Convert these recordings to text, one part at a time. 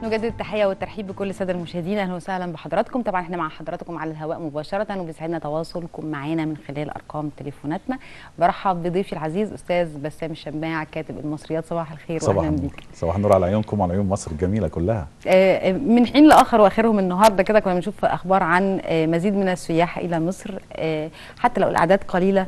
نجدد التحية والترحيب بكل السادة المشاهدين، اهلا وسهلا بحضراتكم. طبعا احنا مع حضراتكم على الهواء مباشرة، وبيسعدنا تواصلكم معانا من خلال ارقام تليفوناتنا. برحب بضيفي العزيز استاذ بسام الشماع كاتب المصريات. صباح الخير واهلا بيك. صباح النور على عيونكم وعلى عيون مصر الجميلة كلها. من حين لاخر واخرهم النهارده كده كنا بنشوف اخبار عن مزيد من السياح الى مصر، حتى لو الاعداد قليله.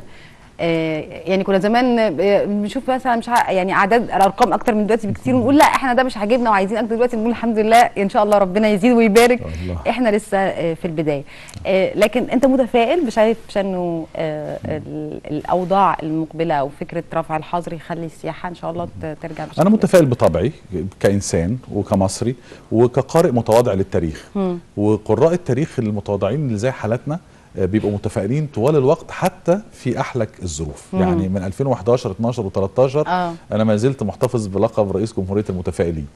يعني كنا زمان بنشوف مثلا مش يعني اعداد الارقام اكتر من دلوقتي بكتير، ونقول لا احنا ده مش عاجبنا وعايزين اكتر. دلوقتي نقول الحمد لله ان شاء الله ربنا يزيد ويبارك الله. احنا لسه في البداية، لكن انت متفائل؟ شايف انه الاوضاع المقبلة او فكرة رفع الحظر يخلي السياحة ان شاء الله ترجع بشكل؟ انا متفائل بطبعي كانسان وكمصري وكقارئ متواضع للتاريخ، وقراء التاريخ المتواضعين اللي زي حالتنا بيبقوا متفائلين طوال الوقت حتى في احلك الظروف. يعني من 2011 12 و13 انا ما زلت محتفظ بلقب رئيس جمهورية المتفائلين.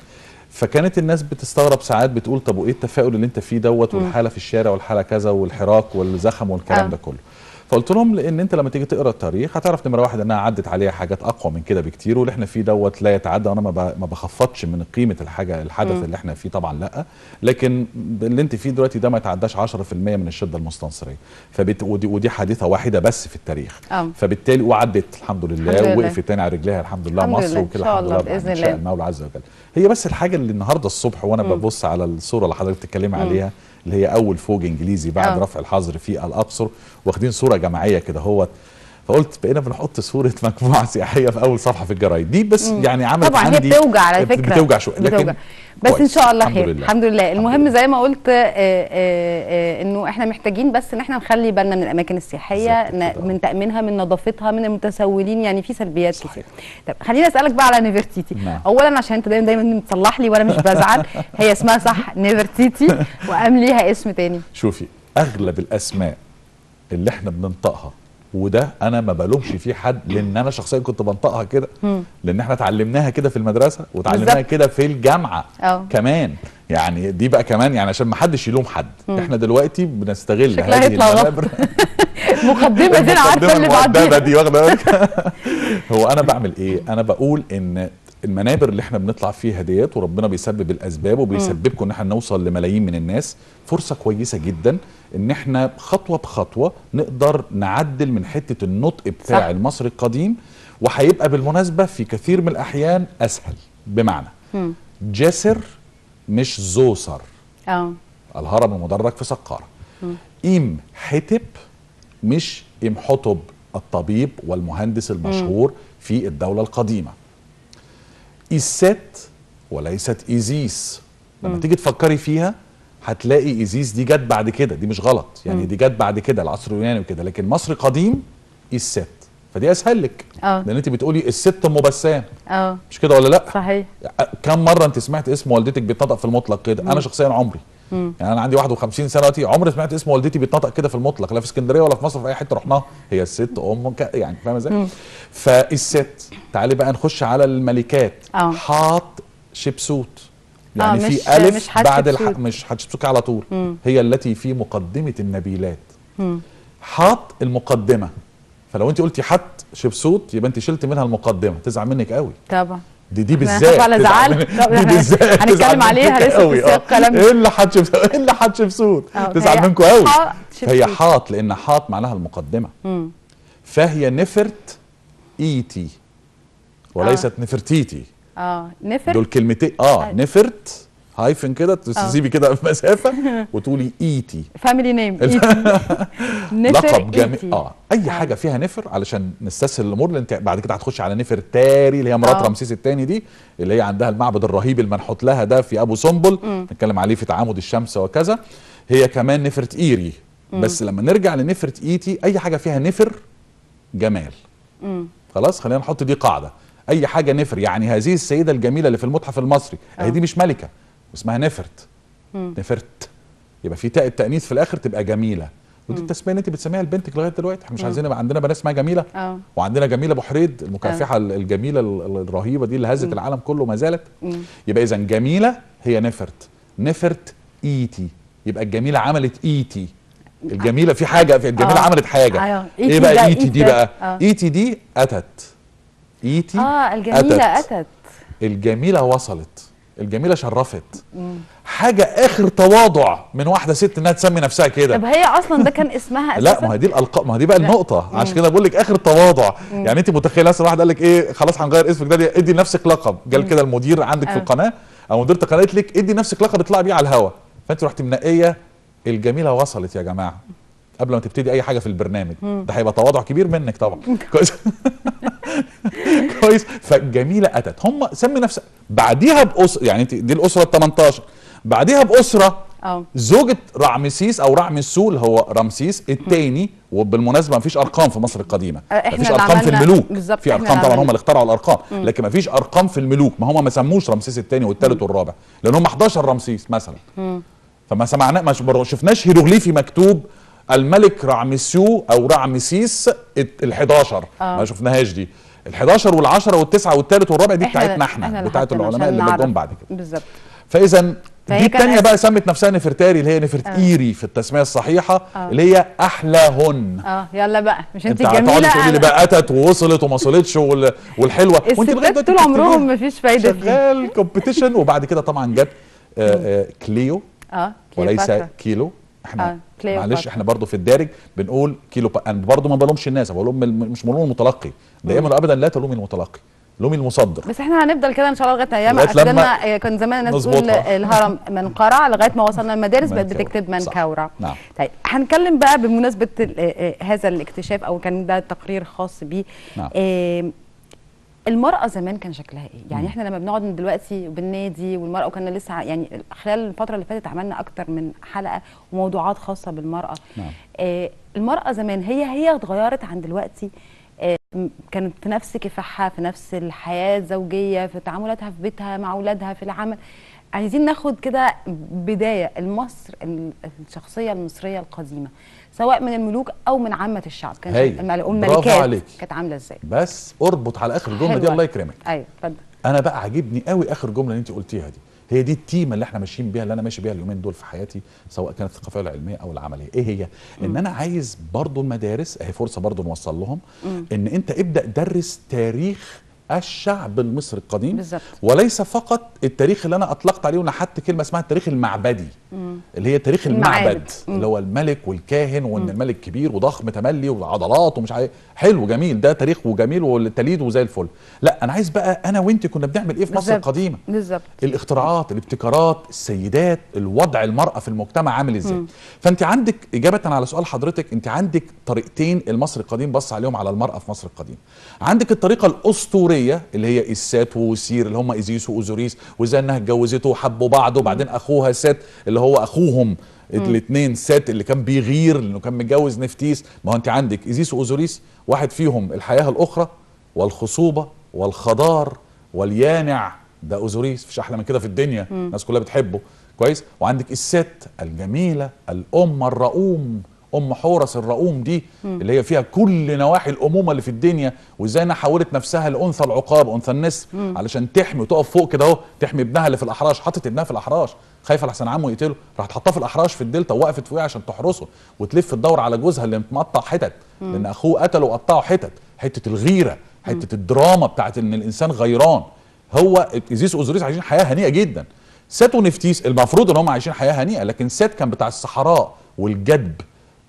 فكانت الناس بتستغرب ساعات، بتقول طب وايه التفاؤل اللي انت فيه دوت، والحالة في الشارع والحالة كذا والحراك والزخم والكلام ده كله. فقلت لهم لان انت لما تيجي تقرا التاريخ هتعرف نمره واحد انها عدت عليها حاجات اقوى من كده بكتير، واللي احنا فيه دوت لا يتعدى. انا ما بخفضش من قيمة الحاجة الحدث اللي احنا فيه طبعا، لا، لكن اللي انت فيه دلوقتي ده ما يتعداش 10% من الشدة المستنصريه. ودي حادثه واحدة بس في التاريخ. فبالتالي وعدت الحمد لله، ووقفت تاني على رجليها الحمد لله مصر وكل الحمد لله باذن الله المولى عز وجل. هي بس الحاجة اللي النهارده الصبح وانا ببص على الصورة اللي حضرتك بتتكلمي عليها، اللي هي اول فوج انجليزي بعد رفع الحظر في الاقصر، واخدين صوره جماعية كده اهوت، فقلت بقينا بنحط صوره مجموعة سياحية في اول صفحة في الجرايد دي، بس يعني عملت طبعا عندي هي بتوجع على فكرة، بتوجع شوية، لكن بس ان شاء الله خير الحمد لله. المهم زي ما قلت انه احنا محتاجين بس ان احنا نخلي بالنا من الاماكن السياحية، من تامينها، من نظافتها، من المتسولين، يعني في سلبيات كتير. طب خليني اسالك بقى على نيفرتيتي. نعم. اولا عشان انت دايما بتصلح لي وانا مش بزعل، هي اسمها صح نيفرتيتي وقام ليها اسم تاني؟ شوفي، اغلب الاسماء اللي احنا بننطقها، وده انا ما بلومش فيه حد لان انا شخصيا كنت بنطقها كده، لان احنا اتعلمناها كده في المدرسة وتعلمناها كده في الجامعة كمان، يعني دي بقى كمان يعني عشان ما حدش يلوم حد. احنا دلوقتي بنستغل هذه المنابر مقدمه دي، انا عارفه اللي بعديها دي واخده بالك. هو انا بعمل ايه؟ انا بقول ان المنابر اللي احنا بنطلع فيها ديت، وربنا بيسبب الاسباب وبيسببكم ان احنا نوصل لملايين من الناس، فرصة كويسة جدا ان احنا خطوة بخطوة نقدر نعدل من حتة النطق بتاع صح. المصري القديم، وهيبقى بالمناسبة في كثير من الاحيان اسهل. بمعنى جسر مش زوسر، الهرم المدرج في سقاره. إم حتب مش إمحتب، الطبيب والمهندس المشهور في الدولة القديمة. إيست وليست إيزيس. لما تيجي تفكري فيها هتلاقي إيزيس دي جت بعد كده، دي مش غلط يعني، دي جت بعد كده العصر اليوناني وكده، لكن مصر قديم إيست، فدي أسهل لك. لأن أنت بتقولي الست أم بسام، مش كده ولا لأ؟ صحيح. كم مرة أنت سمعت اسم والدتك بيتنطق في المطلق كده؟ أنا شخصيا عمري، يعني أنا عندي 51 سنة دلوقتي، عمري سمعت اسم والدتي بيتنطق كده في المطلق، لا في اسكندرية ولا في مصر، في أي حتة رحناها هي الست أم يعني فاهمة إزاي؟ فالست. تعالي بقى نخش على الملكات. حاط شبسوت، يعني في ألف مش بعد مش حتشبسوت على طول. هي التي في مقدمة النبيلات. حاط المقدمة، فلو أنت قلتي حط شبسوت يبقى أنت شلت منها المقدمة، تزعل منك قوي طبعا. دي بالذات على زعل، دي بالذات هنتكلم عليها لسه في سياق كلامنا. ايه اللي حتشبسوت؟ ايه اللي حتشبسوت؟ تزعل منكم قوي. فهي حاط لان حاط معناها المقدمة. فهي نفرت ايتي وليست نفرتيتي. نفرت، دول كلمتين. نفرت hyphen كده، تسيبي كده مسافة وتقولي ايتي، family name ايتي. لقب جميل. اي حاجة فيها نفر علشان نستسهل الامور، لان انت بعد كده هتخش على نفرتاري اللي هي مرات رمسيس الثاني دي، اللي هي عندها المعبد الرهيب المنحوت لها ده في ابو سمبل، نتكلم عليه في تعامد الشمس وكذا. هي كمان نفرت ايري. بس لما نرجع لنفرت ايتي، اي حاجة فيها نفر جمال. خلاص خلينا نحط دي قاعدة، اي حاجة نفر، يعني هذه السيدة الجميلة اللي في المتحف المصري هي دي مش ملكه، اسمها نفرت. نفرت يبقى في تاء التانيث في الاخر تبقى جميلة، ودي التسمية اللي انت بتسميها لبنتك لغاية دلوقتي. احنا مش عايزين يبقى عندنا بنات اسمها جميلة. وعندنا جميلة ابو حريد المكافحه الجميلة الرهيبة دي اللي هزت العالم كله ما زالت. يبقى اذا جميلة هي نفرت، نفرت ايتي، يبقى الجميلة عملت ايتي. الجميلة في حاجة، في الجميلة عملت حاجة. ايه بقى ايتي دي بقى؟ ايتي دي اتت. ايتي الجميلة اتت، الجميلة وصلت. الجميلة شرفت. حاجة اخر تواضع من واحدة ست انها تسمي نفسها كده. طب هي اصلا ده كان اسمها اساسا؟ لا، ما هي دي الالقاب، ما هي دي بقى النقطة، عشان كده بقول لك اخر تواضع. يعني انت متخيله مثلا واحد قال لك ايه، خلاص هنغير اسمك ده، ادي لنفسك لقب، جال كده المدير عندك في القناة او مديره القناة قالت لك ادي نفسك لقب اطلعي بيه على الهوا، فانت رحتي منقيه الجميلة وصلت يا جماعة قبل ما تبتدي اي حاجة في البرنامج. ده هيبقى تواضع كبير منك طبعا. كويس. كويس. فالجميله اتت، هم سمي نفسها بعديها بأسرة، يعني انت دي الاسرة ال 18، بعديها باسره زوجة رعمسيس او رعمسو اللي هو رمسيس الثاني. وبالمناسبة مفيش ارقام في مصر القديمة، مفيش ارقام في الملوك، في ارقام طبعا هم اللي اخترعوا الارقام، لكن مفيش ارقام في الملوك، ما هم ما سموش رمسيس الثاني والثالث والرابع لان هم 11 رمسيس مثلا. فما سمعنا، ما شفناش هيروغليفي مكتوب الملك رعمسيو او رعمسيس ال11، ما شفناهاش دي. ال11 وال10 والتسعه والثالث والرابع دي بتاعتنا احنا، بتاعت العلماء اللي جم بعد كده. بالظبط. فاذا دي الثانية بقى سمت نفسها نفرتاري، اللي هي نفرتيري في التسمية الصحيحة، اللي هي احلاهن. يلا بقى، مش انت الجميلة هتقعدي تقولي لي بقى اتت ووصلت وما وصلتش والحلوه، وانت لغاية دلوقتي طول عمرهم ما فيش فايده، شغال competition. وبعد كده طبعا جت كليو وليس كيلو. احنا معلش احنا برضو في الدارج بنقول كيلو، انا برضو ما بلومش الناس، بقول مش بلوم المتلقي دائما وابدا، لا تلومي المتلقي، لومي المصدر. بس احنا هنفضل كده ان شاء الله لغاية ايام لما كان زمان الناس تقول الهرم منقرع، لغاية ما وصلنا المدارس بقت بتكتب منكورع. نعم. طيب هنتكلم بقى بمناسبة هذا الاكتشاف، او كان ده تقرير خاص بيه. نعم. المرأة زمان كان شكلها ايه؟ يعني احنا لما بنقعد دلوقتي بالنادي والمرأة، وكنا لسه يعني خلال الفترة اللي فاتت عملنا أكتر من حلقة وموضوعات خاصة بالمرأة. نعم. المرأة زمان هي اتغيرت عن دلوقتي، كانت في نفس كفاحها، في نفس الحياة الزوجية، في تعاملاتها في بيتها مع أولادها، في العمل. عايزين ناخد كده بداية المصر، الشخصية المصرية القديمة، سواء من الملوك أو من عامة الشعب، كان الملكات كانت عاملة ازاي؟ بس اربط على آخر جملة دي، الله يكرمك. أيوه اتفضل. أنا بقى عاجبني قوي آخر جملة اللي أنت قلتيها دي، هي دي التيمة اللي احنا ماشيين بيها، اللي أنا ماشي بيها اليومين دول في حياتي، سواء كانت الثقافية العلمية أو العملية. إيه هي؟ إن أنا عايز برضو المدارس، أهي فرصة برضو نوصل لهم، إن أنت ابدأ درس تاريخ الشعب المصري القديم. بالزبط. وليس فقط التاريخ اللي انا اطلقت عليه ونحت كلمة اسمها التاريخ المعبدي، اللي هي تاريخ المعبد، اللي هو الملك والكاهن، وان الملك كبير وضخم تملي وعضلات ومش عارف، حلو جميل ده تاريخ وجميل والتليد وزي الفل. لا، انا عايز بقى انا وانت كنا بنعمل ايه في مصر القديمة. بالظبط. الاختراعات، الابتكارات، السيدات، الوضع المراة في المجتمع عامل ازاي. فانت عندك اجابه على سؤال حضرتك، انت عندك طريقتين المصري القديم بص عليهم على المراة في مصر القديمة. عندك الطريقة الاسطورية اللي هي إسات ووسير، اللي هم إزيس وأوزوريس، وازاي انها اتجوزته وحبوا بعض، وبعدين اخوها سات اللي هو اخوهم الاثنين، سات اللي كان بيغير لانه كان متجوز نفتيس. ما هو انت عندك إزيس وأوزوريس، واحد فيهم الحياة الاخرى والخصوبه والخضار واليانع، ده أوزوريس، مفيش احلى من كده في الدنيا، الناس كلها بتحبه. كويس. وعندك إسات الجميلة، الام الرؤوم، ام حورس الرؤوم دي، اللي هي فيها كل نواحي الامومة اللي في الدنيا، وازاي انها حولت نفسها لانثى العقاب، انثى النسر، علشان تحمي وتقف فوق كده اهو، تحمي ابنها اللي في الاحراش. حطت ابنها في الاحراش، خايفة لحسن عمه يقتله، راحت حطاه في الاحراش في الدلتا، ووقفت فوقيها عشان تحرسه، وتلف تدور على جوزها اللي متقطع حتت، لان اخوه قتله وقطعه حتت. حتة الغيرة، حتة الدراما بتاعت ان الانسان غيران. هو ازيس واوزوريس عايشين حياة هنيئة جدا. سات ونفتيس المفروض ان هم عايشين حياة هنيئة، لكن سات كان بتاع الصحراء والجدب،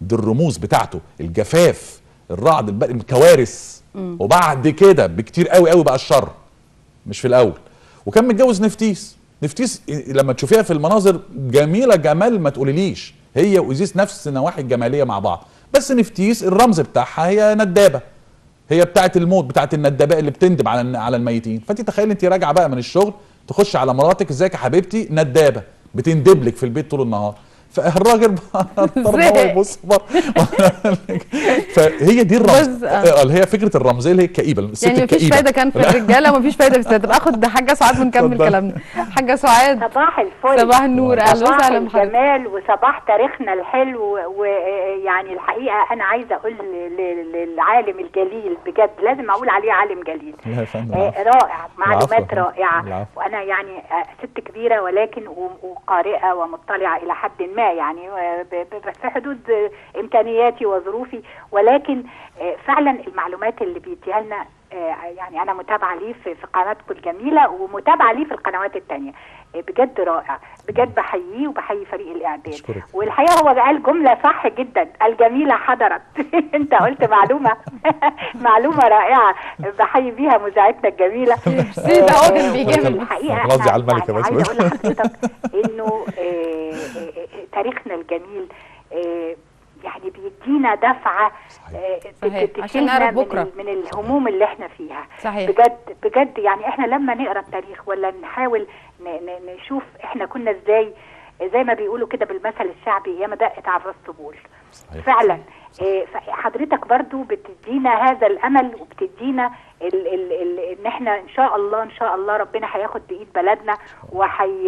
دي الرموز بتاعته، الجفاف، الرعد، الكوارث. وبعد كده بكتير قوي قوي بقى الشر، مش في الاول. وكان متجوز نفتيس. نفتيس لما تشوفيها في المناظر جميلة جمال ما تقوليليش، هي وإزيس نفس النواحي الجمالية مع بعض، بس نفتيس الرمز بتاعها هي ندابه، هي بتاعه الموت، بتاعه الندباء اللي بتندب على الميتين. فانت تخيل انت راجعه بقى من الشغل تخش على مراتك، ازيك يا حبيبتي، ندابه بتندب لك في البيت طول النهار. فالراجل اضطر يبص بره. فهي دي الرمز، اللي هي فكرة الرمزية اللي هي الكئيبه، الست يعني الكئيبه. مفيش فايده كان في الرجالة ومفيش فايده في الستات. طب اخد حاجة سعاد ونكمل كلامنا. حاجة سعاد، صباح الفل. صباح النور، اهلا وسهلا بحضرتك. صباح الجمال وصباح تاريخنا الحلو. ويعني الحقيقة انا عايزه اقول للعالم الجليل، بجد لازم اقول عليه عالم جليل، رائع، معلومات رائعة. وانا يعني ست كبيرة ولكن وقارئه ومطلعه الى حد ما، يعني في حدود امكانياتي وظروفي، ولكن فعلا المعلومات اللي بيديها لنا يعني انا متابعه ليه في قناتكم الجميلة، ومتابعة ليه في القنوات الثانية، بجد رائع، بجد بحييه وبحيي فريق الاعداد. والحقيقة هو قال جملة صح جدا، الجميلة حضرت. انت قلت معلومة معلومة رائعة بحيي بيها مذيعتنا الجميلة. ميرسي، ده هو كان بيجامل الحقيقة. قصدي على الملكة بس. عايزه اقول لحضرتك انه تاريخنا الجميل يعني بيدينا دفعه عشان نعرف بكره من الهموم اللي احنا فيها. صحيح. بجد بجد يعني احنا لما نقرا التاريخ ولا نحاول نشوف احنا كنا ازاي، زي ما بيقولوا كده بالمثل الشعبي، ياما دقت على الراس طبول. فعلا حضرتك برضو بتدينا هذا الامل، وبتدينا ال ال ال ان احنا ان شاء الله ان شاء الله ربنا هياخد بايد بلدنا وحي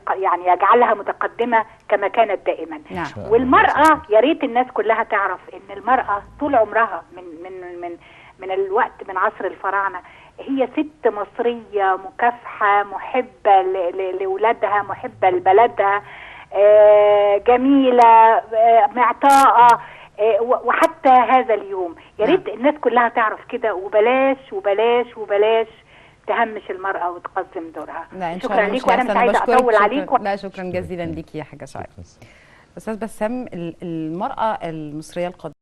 يعني يجعلها متقدمة كما كانت دائما. نعم. والمراة يا ريت الناس كلها تعرف ان المراة طول عمرها من من من من الوقت من عصر الفراعنة هي ست مصرية مكافحة، محبة لاولادها، محبة لبلدها، جميلة، معطاءه، وحتى هذا اليوم يا ريت الناس كلها تعرف كده، وبلاش وبلاش وبلاش تهمش المرأة وتقزم دورها. شكرا ليك، وأنا مش عايزة أطول عليك. لا شكرا جزيلا ليك يا حاجة شعيب. أستاذ بسام، المرأة المصرية القديمة